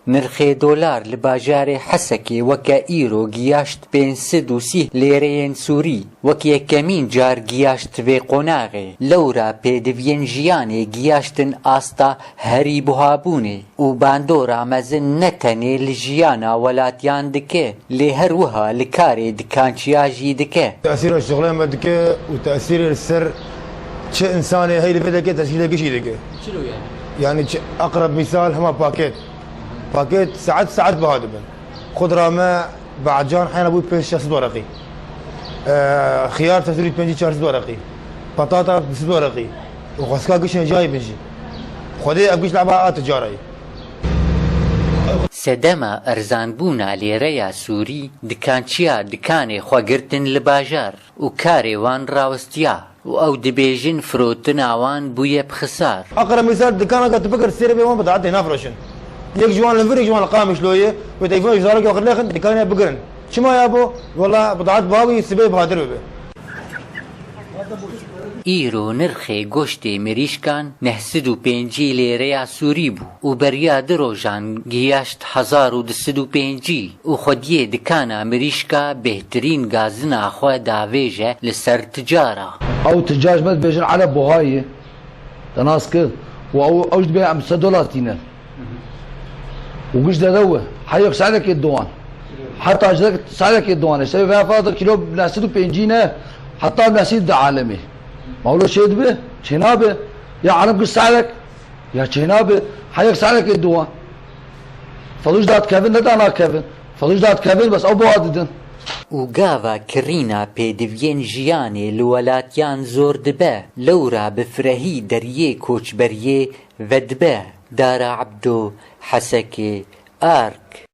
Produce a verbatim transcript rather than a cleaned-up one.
Nirxê dolar li bajarê Hesekê weke îro giyaşt pênc sed û sî lêreyên Sûrî. Wek yekemîn car giyaşt vê qonaxê. Lewra pêdiviyên jiyanê giyaştin asta herî buhabûnê û bandora mezin ne tenê li jiyana welatiyan dike, lê her wiha li karê dikançiya jî dike. Tesîra şixulê me dike û tesîrê li ser çi insanê heyli vê dike, tesîrê gişî dike. Çilo yani? Yani çi, eqreb misal hema paket. Paket saet saet biha dibin. Xudra me be'can heyna bû pênc şeş sed wereqî. Ee, xiyar tesîrî pêncî çar sed wereqî. Patata du sed wereqî. Û xweska gişên jayî bin jî. Xwedê ev giş leba a ticara yî. Sedema erzanbûna lêreya Sûrî dikançiya dikanê xwe girtin li bajar û karê wan rawistiya û ew dibêjin firotina wan bûye bi xisar. Eqreb misal dikaneke tu bikir sêrê bê wan bi daetê nafiroşin. Yek ji wan li vir, yek ji wan li Qamişloyê, wê telefon ji zarokê xwe nexin, dikanê bigirin. Çima ya bo? Wela bi daet bawî sibê bahatir bibe. Îro nirxê goştê mirîşkan neh sed û pêncî lêreya Sûrî bû û beriya du rojan giyaşt hezar û du sed û pêncî û xwediyê dikana mirîşka bêhtirîn gazina xwe davêje li ser ticara. Ew ticar ji me dibêjin Ereb Buhayê, te nas kir û ew, ew ji dibê em se dolar tîne. Û giş dede we, heyek serekê dowan. Heta ji serekê dowanê. Şevê vefa da kilo neh sed û pêncî ne, heta neh sed di alemê. Ma wilo çê dibe? Çê nabe. Ya alem giş serek, ya çê nabe. Heyek serekê dowan. Felûj dat kevin, ne da nakevin. Felûj dat kevin, bes ew boğa didin. Û gava kirîna pêdiviyên jiyanê li welatiyan zor dibe, lewra bi firehî deriyê koçberiyê vedibe. Dara Ebdo, Hesekê, Ark.